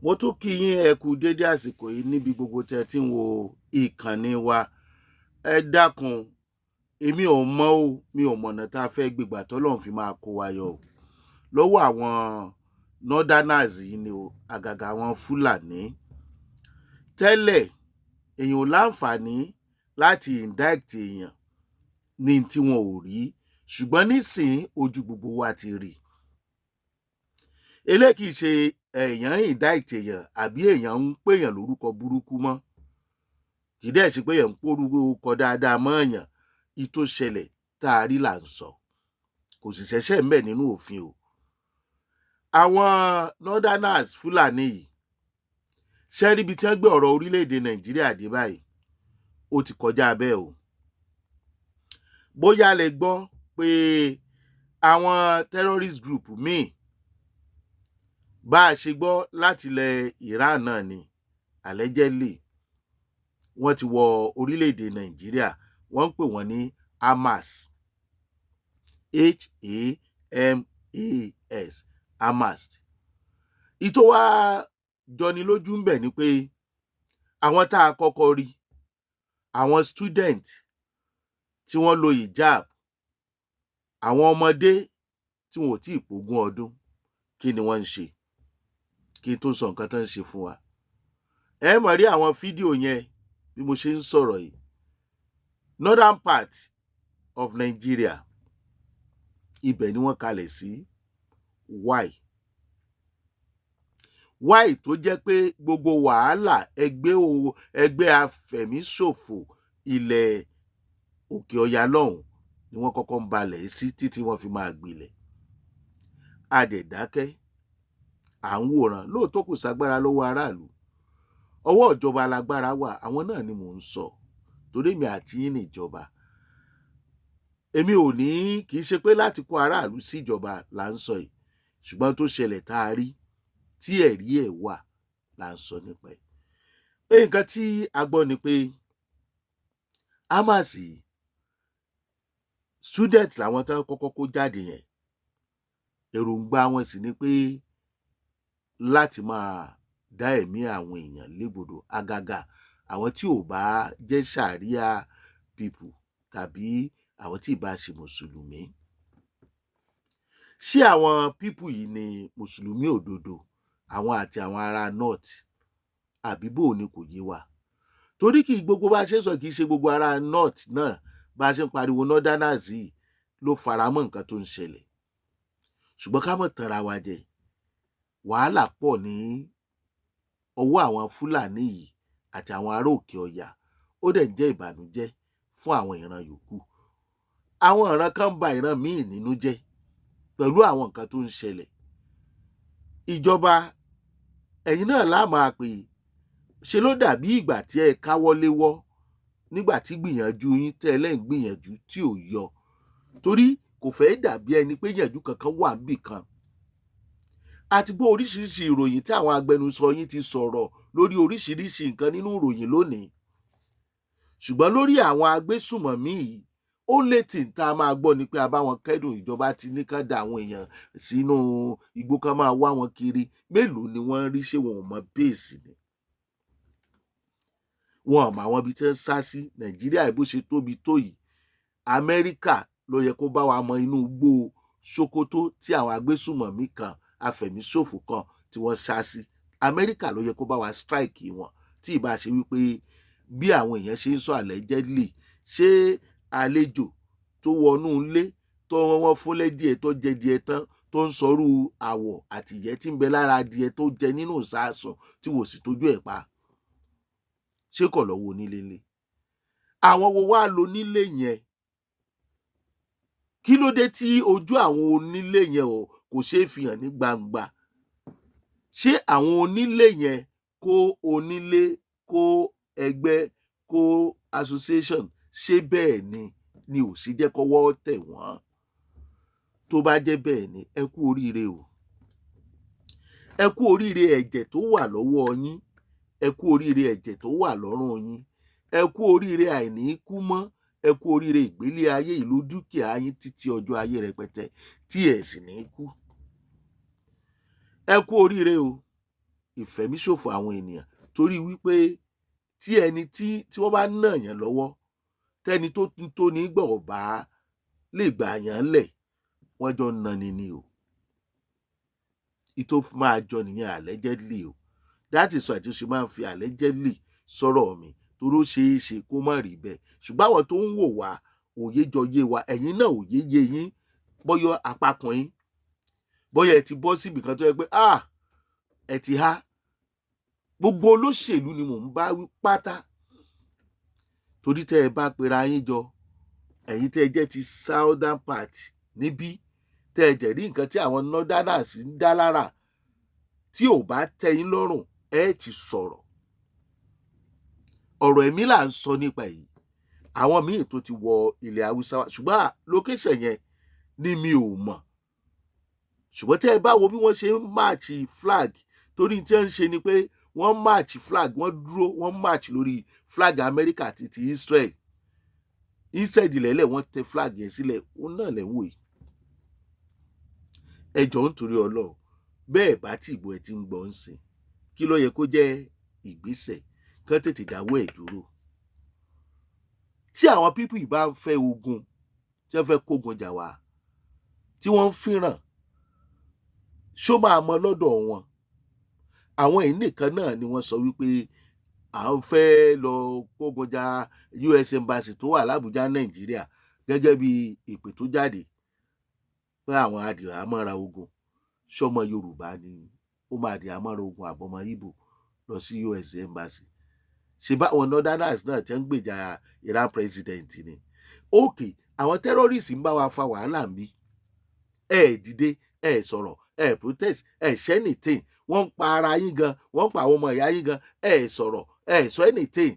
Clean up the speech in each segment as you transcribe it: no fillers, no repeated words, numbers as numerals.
Mo tún kí yín, ẹ kú dédé àsìkò yìí níbi gbogbo tẹ́ ti ń wo ìkànnì wa. Ẹ dákun, èmi ò mọ̀ o, mi ò mọ̀nà tá a fẹ́ gbégbà tọ́lọ́run fi máa kó wa yọ o lọ́wọ́ àwọn northerners yìí ni o, àgàgà àwọn Fúlàní. Tẹ́lẹ̀, èèyàn ò láǹfààní láti indict èèyàn ní tí wọn ò rí, ṣùgbọ́n nísìnyí ojú gbogbo wa ti rí. Eléyìí kì í ṣe èèyàn indict èèyàn àbí èèyàn ń pèèyàn lórúkọ burúkú mọ́, kì í dẹ̀ ṣe pé èèyàn ń pórúkọ dáadáa mọ́ èèyàn. Ìtò ṣẹlẹ̀ tá a rí là ń sọ, kò sì ṣẹ̀ṣẹ̀ ń bẹ̀ nínú òfin o. Àwọn northerners Fúlàní yìí ṣe rí ibi tí wọ́n gbé ọ̀rọ̀ orílẹ̀-èdè Nàìjíríà dé báyìí, ó ti kọjá bẹ́ẹ̀ o. Bóyá lè gbọ́ pé àwọn terrorist group míì, bá a ṣe gbọ́ láti ilẹ̀ Iran náà ni, allegedly wọ́n ti wọ orílẹ̀-èdè Nàìjíríà. Wọ́n ń pè wọ́n ní Hamas, Hamas, Hamas. Ìtò wá jọni lójú ń bẹ̀ ni pé àwọn tá a kọ́kọ́ rí, àwọn student tí wọ́n lo hijab, àwọn ọmọdé tí wọn ò tí ì pógún ọdún, kí ni wọ́n ń ṣe? Kí n tó sọ nǹkan tó ń ṣe fún wa, ẹ mọ̀ rí àwọn fídíò yẹn bí mo ṣe ń sọ̀rọ̀ yìí. Northern part of Nigeria, ibẹ̀ ni wọ́n kalẹ̀ sí. Why, why tó jẹ́ pé gbogbo wàhálà ẹgbẹ́ o, ẹgbẹ́ afẹ̀míṣòfò, ilẹ̀ òkè ọya lọ́hùn ni wọ́n kọ́kọ́ ń balẹ̀ sí títí wọ́n fi máa gbilẹ̀. A dẹ̀ dákẹ́, à ń wòran. Lóòótọ́, kò ságbára lọ́wọ́ aráàlú, ọwọ́ ìjọba lágbára wà. Àwọn náà ni mò ń sọ, torí èmi àti yín níjọba. Èmi ò ní, kì í ṣe pé láti kó aráàlú síjọba là ń sọ yìí, ṣùgbọ́n tó ṣẹlẹ̀ tá a rí tí ẹ̀rí ẹ̀ wà là ń sọ nípa ẹ̀. Nǹkan tí a gbọ́ ni pé Hamas yìí, student làwọn tó kọ́kọ́ kó jáde yẹn. Èròǹgbà wọn sì ni pé láti máa dá ẹ̀mí àwọn èèyàn légbodò, àgàgà àwọn tí ò bá jẹ́ sharia people tàbí àwọn tí ì bá ṣe mùsùlùmí. Ṣé àwọn people yìí ni mùsùlùmí òdodo, àwọn àti àwọn ará north, àbí bò ní? Kò yé wa, torí kì í gbogbo bá a ṣe ń sọ, kì í ṣe gbogbo ará north náà, bá a ṣe ń pariwo northerners yìí, ló fara mọ́ nǹkan tó ń ṣẹlẹ̀. Ṣùgbọ́n ká mọ̀ tanra wa jẹ, wàhálà pọ̀ ní ọwọ́ àwọn Fúlàní yìí àti àwọn ará òkè ọ̀yà. Ó dẹ̀ jẹ́ ìbànújẹ́ fún àwọn ìran yòókù. Àwọn ìran kan ń ba ìran míì nínú jẹ́ pẹ̀lú àwọn nǹkan tó ń ṣẹlẹ̀. Ìjọba, ẹ̀yin náà lá máa pè. Ṣe ló dàbí ìgbà tí ẹ káwọ́ léwọ́ nígbà tí gbìyànjú yín tẹ́ ẹ lẹ́yìn gbìyànjú tí ò yọ, torí kò fẹ́ dàbí ẹni pé yànjú kankan wà níbì kan. A ti gbọ́ oríṣiríṣi ìròyìn tí àwọn agbẹnusọ yín ti sọ̀rọ̀ lórí oríṣiríṣi nǹkan nínú ìròyìn lónìí, ṣùgbọ́n lórí àwọn agbésùmọ̀mí yìí, ó létí tá a máa gbọ́ ni pé a bá wọn kẹ́dùn, ìjọba ti ní ká da àwọn èèyàn sínú igbó, ká máa wá wọn kiri. Mélòó ni wọ́n ń rí? Ṣé wọn ò mọ base ni? Wọn ò mọ àwọn ibi tí wọ́n sá sí. Nàìjíríà bó ṣe tóbi tó yìí, Amẹ́ríkà ló yẹ kó bá wa mọ inú igbó Sokoto tí àwọn agbésùmọ̀mí kan, afẹ̀míṣòfò kan, tí wọ́n sá sí. Amẹ́ríkà ló yẹ kó bá wa strike wọn, tí ì bá ṣe wípé bí àwọn èèyàn ṣe ń sọ allegedly. Ṣé àlejò tó wọnú ilé tó wọ́n fún lẹ́dìẹ̀, tó jẹ díẹ̀ tán, tó ń sọrú àwọ̀ àti ìyẹ́ tí ń bẹ lára adìẹ tó jẹ nínú ìsasùn tí wò sì tójú ẹ̀ pa, ṣé kò lọ́wọ́ onílé ńlé? Àwọn wo wá lo nílé yẹn? Kí ló dé tí ojú àwọn onílé yẹn ò kò ṣeé fi hàn ní gbangba? Ṣé àwọn onílé yẹn, kó onílé, kó ẹgbẹ́, kó association, ṣé bẹ́ẹ̀ ni ò sì jẹ́ kọ́wọ́ tẹ̀ wọ́n? Tó bá jẹ́ bẹ́ẹ̀ ni, ẹ kú oríire o, ẹ kú oríire. Ẹ̀jẹ̀ tó wà lọ́wọ́ yín, ẹ kú oríire. Ẹ̀jẹ̀ tó wà lọ́rùn yín, ẹ kú oríire. Àìní kú mọ́, ẹ kú oríire. Ìgbélé ayé, ìlú, dúkìá yín títí ọjọ́ ayé rẹpẹtẹ tí ẹ sì ní kú, ẹ kú oríire o. Ìfẹ̀míṣòfò àwọn ènìyàn, torí wípé tí ẹni tí wọ́n bá nà yàn lọ́wọ́, tẹ́ni tó ní gbọ̀ bá lè gbà yàn lẹ̀, wọ́n jọ ń nani ni o. Ìtò máa jọ nìyẹn, allegedly o. That is why tí ó ṣe máa ń fi allegedly sọ̀rọ̀ mi, torí ó ṣeé ṣe kó má rí bẹ́ẹ̀. Ṣùgbọ́n àwọn tó ń wò wá, òye jọ yé wa. Ẹ̀yin náà, òye yé yín. Bọ́yọ̀ apákan yín, bóyá ẹ ti bọ́ síbì kan tó yẹ pé, ah, ẹ ti há. Gbogbo olóṣèlú ni mò ń bá wí pátá, torí tẹ́ ẹ bá pera yín jọ, ẹ̀yin tẹ́ ẹ jẹ́ ti southern part níbí, tẹ́ ẹ dẹ̀ rí nǹkan tí àwọn northerners ń dá lára tí ò bá tẹ́ yín lọ́rùn, ẹ ti sọ̀rọ̀. Ọ̀rọ̀ ẹ̀mí là ń sọ nípa èyí. Àwọn míì tó ti wọ ilẹ̀ Haúsá wá, ṣùgbọ́n location yẹn ni mi ò mọ̀. Ṣùgbọ́n tẹ́ ẹ bá wo bí wọ́n ṣe ń march flag, torí tí wọ́n ń ṣe ni pé wọ́n march flag, wọ́n dúró, wọ́n march lórí flag Amẹ́ríkà àti ti Israel. Instead lẹ́lẹ̀, wọ́n tẹ flag yẹn sílẹ̀. Òun náà lẹ́ ń wò yìí. Ẹ jọ̀ọ́, nítorí Ọlọ́run, bẹ́ẹ̀ bá tí ìbò ẹ ti ń gbọ́ ń sìn, kí ló yẹ kó jẹ́ ìgbésẹ̀ kán tètè dáwọ́ ẹ̀ dúró? Tí àwọn people yìí bá ń fẹ́ ogun, tí wọ́n fẹ́ kógun jà wá, tí wọ́n ń fìràn, ṣó máa mọ lọ́dọ̀ wọn? Àwọn yìí nìkan náà ni wọ́n sọ wípé à ń fẹ́ lọ kógun jà US Embassy tó wà l'Ábùjá, Nàìjíríà, gẹ́gẹ́ bí ìpè tó jáde pé àwọn adìhámọ́ra ogun. Ṣọmọ Yorùbá ni ó máa dìhámọ́ra ogun, àbọ̀mọ Ìgbò lọ sí US Embassy? Ṣe báwọn northerners náà tẹ́ ń gbèjà Iran president ni? Okay, àwọn terrorists ń bá wa fa wàhálà ń bí. Ẹ dìde, ẹ sọ̀rọ̀, ẹ protest, ẹ ṣe anything. Wọ́n ń pa ara yín gan, wọ́n ń pa àwọn ọmọ ìyá yín gan, ẹ sọ̀rọ̀, ẹ sọ anything.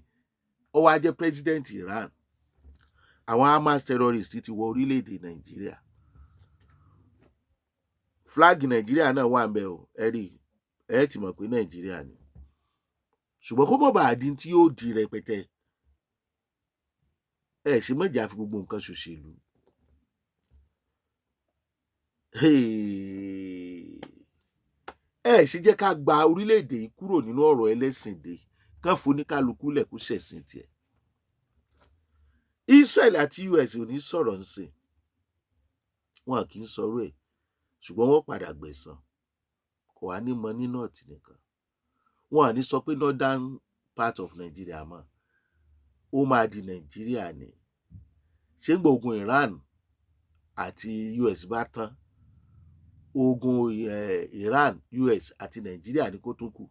Ó wá jẹ́ president Iran. Àwọn Hamas terrorists ti wọ orílẹ̀-èdè Nàìjíríà. Flag Nàìjíríà náà wà ń bẹ̀ o. Ẹ rí, ẹ ti mọ̀ pé Nàìjíríà ni. Ṣùgbọ́n kó mọ̀ bá di tí yóò di rẹpẹtẹ, ẹ ṣe mọ̀jà fi gbogbo nǹkan ṣòṣèlú. Ẹ ṣe jẹ́ ká gba orílẹ̀-èdè yìí kúrò nínú ọ̀rọ̀ ẹlẹ́sìn dé, kán foníkálukú lẹ̀ kó ṣẹ̀sìn tiẹ̀. Israel àti US ò ní sọ̀rọ̀ ńsìn, wọn kì í sọ̀rọ̀ ẹ̀, ṣùgbọ́n wọ́n padà gbẹ̀san. Kò wá ní mọ ní north nìkan, wọn à ní sọ pé northern part of Nigeria mọ́, ó máa di Nàìjíríà ni. Ṣé ń gbọ́, ogun Iran àti US bá tán, ogun Iran, US àti Nàìjíríà ní kó tún kù.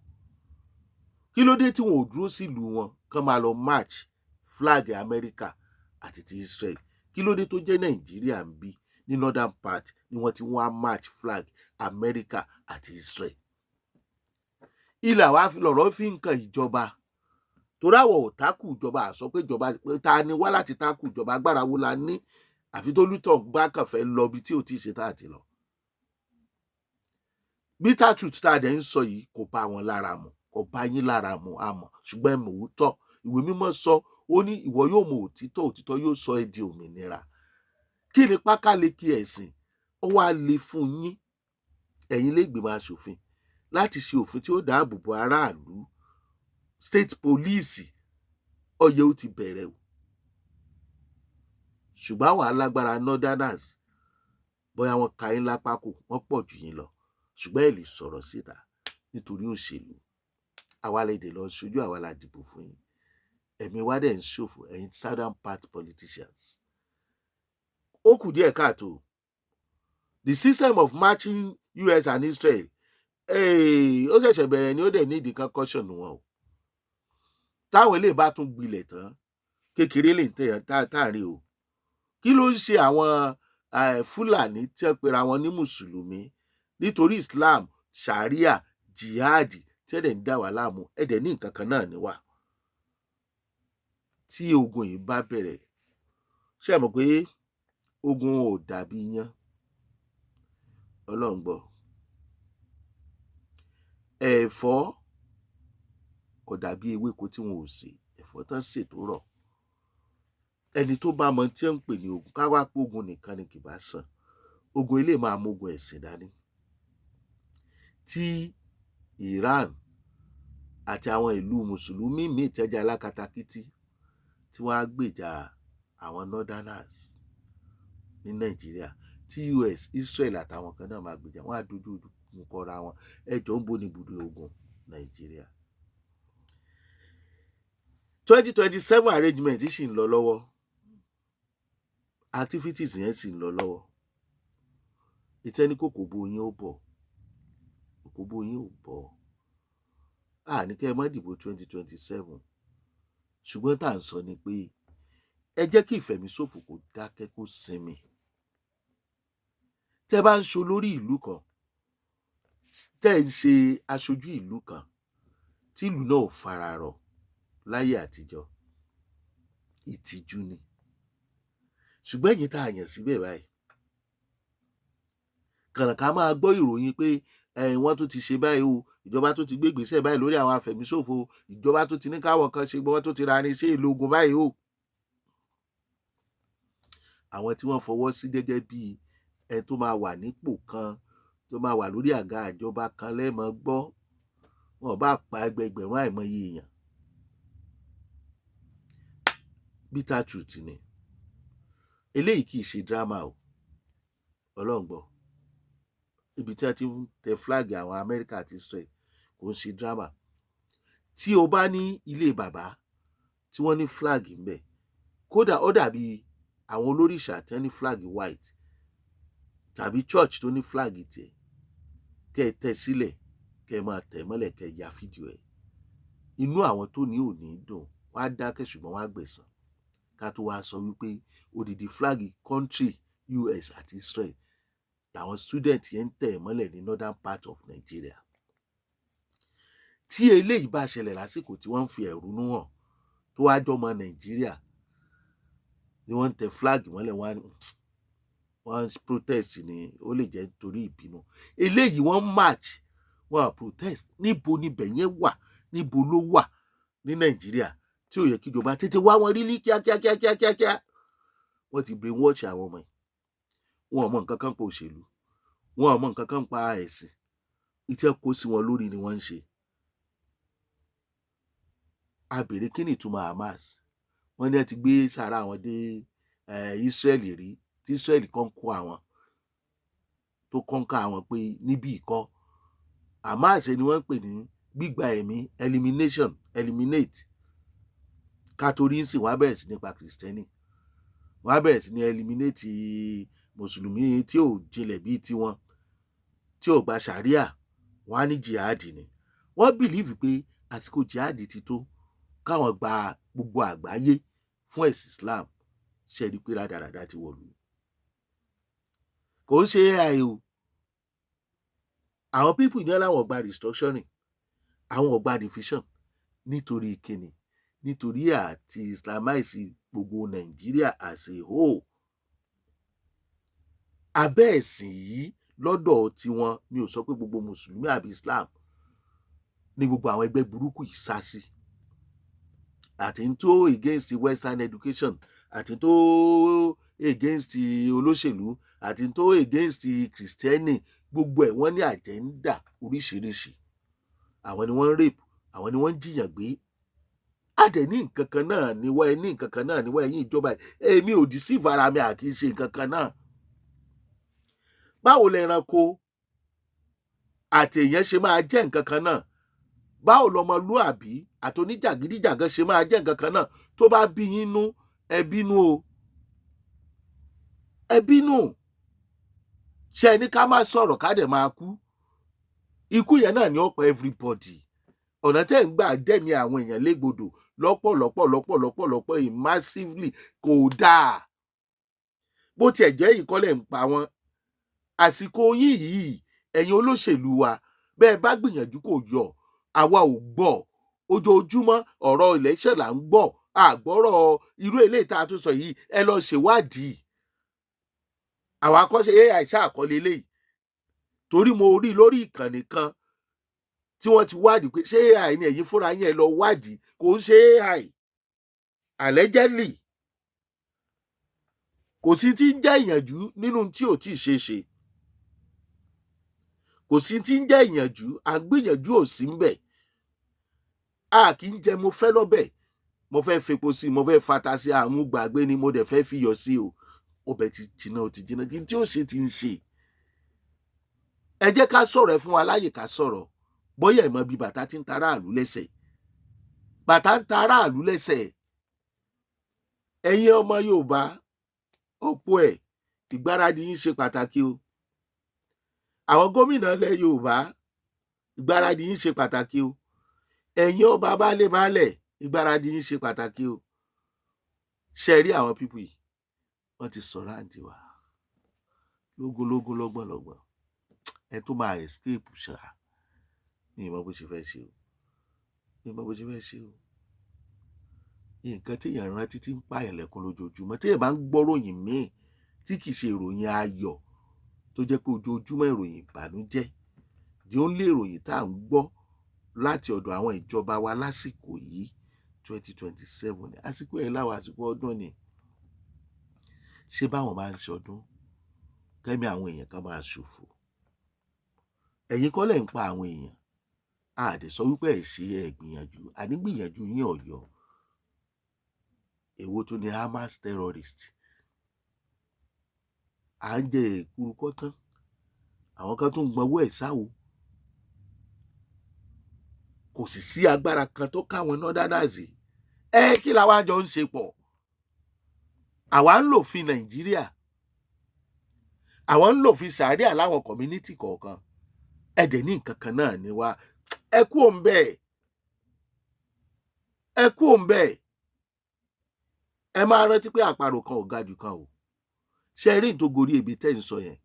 Kí ló dé tí wọn ò dúró sílùú wọn, kán máa lọ march flag Amẹ́ríkà àti ti Israel? Kí ló dé tó jẹ́ Nàìjíríà ń bí ní northern part ni wọ́n ti wá march flag Amẹ́ríkà àti Israel? Ilẹ̀ àwa lọ̀rọ̀ fi ń kan ìjọba, torí àwọ̀ ò tákù ìjọba. Àsọ pé ìjọba, ta ni wá láti tákù ìjọba? Agbára wo la ní? Àfi tó lútọ̀ bá kàn fẹ́ lọ bí tí ò tí ì ṣe tá àti lọ. Bitter truth tá a dẹ̀ ń sọ yìí kò bá wọn lára mu, kò bá yín lára mu, àmọ́ ṣùgbọ́n ẹ mọ̀ òótọ́. Ìwé Mímọ́ sọ, ó ní, "Ìwọ yóò mọ òtítọ́, òtítọ́ yóò sọ ẹ́ di òmìnira." Kí ni pákáleke ẹ̀sìn? Ó wá le fún yín, ẹ̀yin ilé ìgbìmọ̀ aṣòfin, láti ṣe òfin tí ó dáàbò bo aráàlú. State police ọyẹ ó ti bẹ̀rẹ̀ o. Ṣùgbọ́n àwọn alágbára northerners, bóyá wọ́n ka yín lápá kò, wọ́n pọ̀ jù yín lọ, ṣùgbọ́n ẹ lè sọ̀rọ̀ síta nítorí òṣèlú. Àwa lè dè lọ ṣojú, àwa la dìbò fún yín. Ẹ̀mí wa dẹ̀ ń ṣòfò. Ẹ̀yin southern part politicians, ó kù díẹ̀ káàtó. The system of matching US and Israel, ó ṣẹ̀ṣẹ̀ bẹ̀rẹ̀ ni. Ó dẹ̀ ní ìdí kan caution wọn o. Táwọn eléyìí bá tún gbilẹ̀ tán, kékeré lè tẹ̀ táàrin o. Kí ló ń ṣe àwọn Fúlàní tí wọ́n pera wọn ní Mùsùlùmí nítorí Islam, Sharia, jihad, tí ẹ̀dẹ̀ ń dà wá láàmú? Ẹ̀dẹ̀ ní nǹkan kan náà ní wà. Tí ogun yìí bá bẹ̀rẹ̀, ṣé ẹ mọ̀ pé ogun ò dàbí iyán? Ọlọ́run gbọ́, ẹ̀fọ́ kò dàbí ewéko tí wọn ò sè. Ẹ̀fọ́ tán sè tó rọ̀, ẹni tó bá mọ tí wọ́n ń pè ní ogun, ká wá pé ogun nìkan ni kì bá sàn. Ogun ilé máa mógun ẹ̀sìn dání. Tí Iran Àti àwọn ìlú mùsùlùmí míì tẹ́jà alákatakítí tí wọ́n á gbèjà àwọn northerners ní Nàìjíríà, tí US, Israel àtàwọn kan náà máa gbèjà, wọ́n á dojú ogun kọra wọn. Ẹjọ́ ń bo ní ibùdó ogun Nàìjíríà. 2027 arrangement sì ń lọ lọ́wọ́, activities yẹn sì ń lọ lọ́wọ́. Ìtẹ́ni kòkò bo yín ó bọ̀, kòkò bo yín ò bọ̀. A ní kẹ́ ẹ má dìbò 2027, ṣùgbọ́n tá à ń sọ ni pé ẹ jẹ́ kí ìfẹ̀míṣòfò kó dákẹ́, kó sinmi. Tẹ́ bá ń ṣe olórí ìlú kan, tẹ́ ń ṣe aṣojú ìlú kan, tí ìlú náà ò fararọ̀ láyé àtijọ́, ìtìjú ni. Ṣùgbọ́n ẹ̀yin tá a yàn síbẹ̀ báyìí, kànàkà máa gbọ́ ìròyìn pé wọ́n tún ti ṣe báyìí o, ìjọba tó ti gbé ìgbésẹ̀ báyìí lórí àwọn afẹ̀míṣòfò, ìjọba tó ti ní káwọn kan ṣe, wọ́n tó ti ra irinṣẹ́ èlò ogun báyìí o. Àwọn tí wọ́n fọwọ́ sí gẹ́gẹ́ bí ẹni tó máa wà nípò kan, tó máa wà lórí àga ìjọba kan lẹ́mọ̀ gbọ́, wọn ò bá pa ẹgbẹẹgbẹ̀rún àìmọye èèyàn. Bitter truth ni eléyìí, kì í ṣe drama o. Ọlọ́run gbọ́, ibi tí wọ́n ti ń tẹ flag àwọn Amẹ́ríkà àti Israel, kò ń ṣe drama. Tí o bá ní ilé bàbá tí wọ́n ní flag ńbẹ̀, kódà ó dàbí àwọn olórìṣà tí wọ́n ní flag white, tàbí church tó ní flag tiẹ̀, kẹ́ ẹ tẹ́ sílẹ̀, kẹ́ ẹ máa tẹ̀ mọ́lẹ̀, kẹ́ ẹ ya fídíò ẹ̀, inú àwọn tó ní ò ní dùn. Wọ́n á dákẹ́, ṣùgbọ́n wọ́n á gbẹ̀san. Ká tó wá sọ wípé odidi flag country US àti Israel làwọn student yẹn ń tẹ̀ mọ́lẹ̀ ní northern part of Nigeria. Tí eléyìí bá ṣẹlẹ̀ lásìkò tí wọ́n ń fi ẹ̀hónú hàn, tó wá jọmọ Nàìjíríà ni wọ́n ń tẹ flag mọ́lẹ̀, wọ́n protest ni, ó lè jẹ́ nítorí ìbínú. Eléyìí, wọ́n march, wọ́n protest. Níbo níbẹ̀ yẹn wà? Níbo ló wà ní Nàìjíríà tí ò yẹ kí ìjọba tètè wá wọn rí ní kíákíá kíákíá kíákíá? Wọ́n ti brainwash àwọn ọmọ yìí. Wọn ò mọ nǹkan kan pa òṣèlú, wọn ò mọ nǹkan kan pa ẹ̀sìn. Iṣẹ́ kó sí wọn lórí ni wọ́n ń ṣe. A béèrè kí ni ìtumọ̀ Hamas, wọ́n ní ẹ ti gbé sàrà àwọn dé Israel rí, tí Israel kan kó àwọn tó kọ́ńkà àwọn pé níbí ìkọ́ Hamas ni wọ́n ń pè ní gbígba ẹ̀mí, elimination, eliminate. Kátorí ń sìn, wọ́n á bẹ̀rẹ̀ sí nípa Kìrìsìtẹ́nì, wọ́n á bẹ̀rẹ̀ sí ní eliminate mùsùlùmí tí ò jinlẹ̀ bíi tiwọn, tí ò gba sharia. Wọ́n á ní jihad ni. Wọ́n believe pé àsìkò jihad ti tó, káwọn gba gbogbo àgbáyé fún ẹ̀sìn Islam. Ṣe rí i pé rádaràda ti wọ̀lú? Kò ń ṣe AI o. Àwọn people ní láwọn gba restructuring, àwọn ò gba division. Nítorí kíni? Nítorí àti islamize gbogbo Nàìjíríà as a whole abẹ́ ẹ̀sìn yìí lọ́dọ̀ tiwọn. Mi ò sọ pé gbogbo mùsùlùmí àbí Islam ní gbogbo àwọn ẹgbẹ́ burúkú yìí sá sí, àti tó against western education, àti tó against olóṣèlú, àti tó against kìrìsìtẹ́nì, gbogbo ẹ̀ wọ́n ní agenda oríṣiríṣi. Àwọn ni wọ́n ń rape, àwọn ni wọ́n ń jiyàn gbé. A dẹ̀ ní nǹkan kan náà ní wá ẹ, ní nǹkan kan náà ní wá. Ẹ̀yin ìjọba, èmi ò deceive ara mi, àkì í ṣe nǹkan kan náà. Báwo lẹranko àti èèyàn ṣe máa jẹ́ nǹkan kan náà? Báwo lọmọlúàbí àti oníjàgídíjàgan ṣe máa jẹ́ nǹkan kan náà? Tó bá bí yín nú, ẹ bínú o, ẹ bínú. Ṣe ní ká má sọ̀rọ̀, ká dẹ̀ máa kú? Ikú yẹn náà ni ó pa everybody. Ọ̀nà tẹ́ ń gbà dẹ̀mí àwọn èèyàn légbodò lọ́pọ̀lọpọ̀ lọ́pọ̀lọpọ̀ lọ́pọ̀ yìí massively kò dáa. Bó tiẹ̀ jẹ́ ìkọlẹ̀ ń pa wọ́n àsìkò yín yìí, ẹ̀yin olóṣèlú wa, bẹ́ẹ̀ bá gbìyànjú kò yọ, àwa ò gbọ́. Ojoojúmọ́ ọ̀rọ̀ election là ń gbọ́, àgbọ́rọ̀ irú eléyìí tá a tún sọ yìí. Ẹ lọ ṣèwádìí. Àwọn akọ́ṣe AI ṣàkọlé eléyìí, torí mo rí lórí ìkànnì kan tí wọ́n ti wádìí pé ṣé AI ni. Ẹ̀yin fúnra yín ẹ lọ wádìí, kò ń ṣe AI, allegedly. Kò sí tí ń jẹ́ ìyànjú nínú tí ò tí ì ṣeé ṣe, kò sí tí ń jẹ́ ìyànjú. À ń gbìyànjú, ò sí ń bẹ̀. A kì í jẹ mo fẹ́ lọ́bẹ̀, mo fẹ́ fepo sí i, mo fẹ́ fata sí i, àmú gbàgbé ni mo dẹ̀ fẹ́ fiyọ̀ sí o. Ọbẹ̀ ti jiná, ó ti jiná, kí n tí ó ṣe ti ń ṣe. Ẹ jẹ́ ká sọ̀rọ̀, ẹ fún wa láyè ká sọ̀rọ̀. Bóyá ẹ̀ mọ bí bàtà ti ń ta aráàlú lẹ́sẹ̀, bàtà ń ta aráàlú lẹ́sẹ̀. Ẹ̀yin ọmọ Yorùbá, ọ̀pọ̀ ẹ̀, ìgbáradì yín ṣe pàtàkì o. Àwọn gómìnà ilẹ̀ Yorùbá, ìgbáradì yín ṣe pàtàkì o. Ẹ̀yin ọba baálé baálẹ̀, ìgbáradì yín ṣe pàtàkì o. Ṣe rí àwọn people yìí, wọ́n ti surround wa lógún lógún, lọ́gbọ̀n lọ́gbọ̀n. Ẹ tó máa escape ṣá, mi ì mọ bó ṣe fẹ́ ṣe o, mi ì mọ bó ṣe fẹ́ ṣe o. Nǹkan téèyàn rántí tí ń pààyàn lẹ́kún lójoojúmọ́, téèyàn bá ń gbọ́ ròyìn míì tí kì í ṣe ìròyìn ayọ̀, tó jẹ́ pé ojoojúmọ́ ìròyìn ìbànújẹ́, the only ìròyìn tá à ń gbọ́ láti ọ̀dọ̀ àwọn ìjọba wa lásìkò yìí, 2027 ni àsìkò ẹ̀ láwọn àsìkò ọdún ni. Ṣé báwọn bá ń ṣọdún kẹ́mi, àwọn èèyàn kan máa ṣòfò? Ẹ̀yin kọ́ lẹ̀ ń pa àwọn èèyàn. A dẹ̀ sọ wípé ẹ̀ ṣe, ẹ̀ gbìyànjú, àní gbìyànjú yín ọ̀yọ́. Èwo tún ni Hamas terrorist? À ń jẹ èkuru kọ́ tán, àwọn kan tún gbọ́nwó ẹ̀ sáwo. Kò sì sí agbára kan tó káwọn northerners. Ẹ kí la wá jọ ń ṣe pọ̀? Àwa ń lòfin Nàìjíríà, àwọn ń lòfin sàríà láwọn community kọ̀ọ̀kan. Ẹ dẹ̀ ní nǹkan kan náà ni wá. Ẹ kú òun bẹ́ẹ̀, ẹ kú òun bẹ́ẹ̀. Ẹ máa rántí pé àparò kan ò ga jù kan o. Ṣe rí ní tó gorí ibi tẹ́ ń sọ yẹn,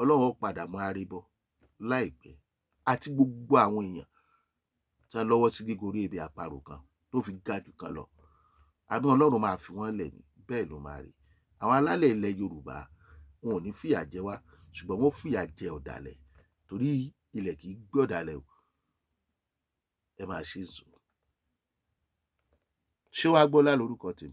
Ọlọ́run ó padà máa rí bọ́ láìpẹ́, àti gbogbo àwọn èèyàn tí wọ́n lọ́wọ́ sí gígorí ibi àparò kan tó fi ga jù kan lọ. Àánú Ọlọ́run máa fi wọ́n lẹ̀ ní bẹ́ẹ̀ ló máa rí. Àwọn alálẹ̀ ilẹ̀ Yorùbá, wọn ò ní fìyà jẹ wá, ṣùgbọ́n wọ́n fìyà jẹ ọ̀dàlẹ̀, torí ilẹ̀ kì í gbé ọ̀dàlẹ̀ o. Ẹ máa ṣe ń sọ. Ṣé wàá gbọ́lá lórúkọ tèmi.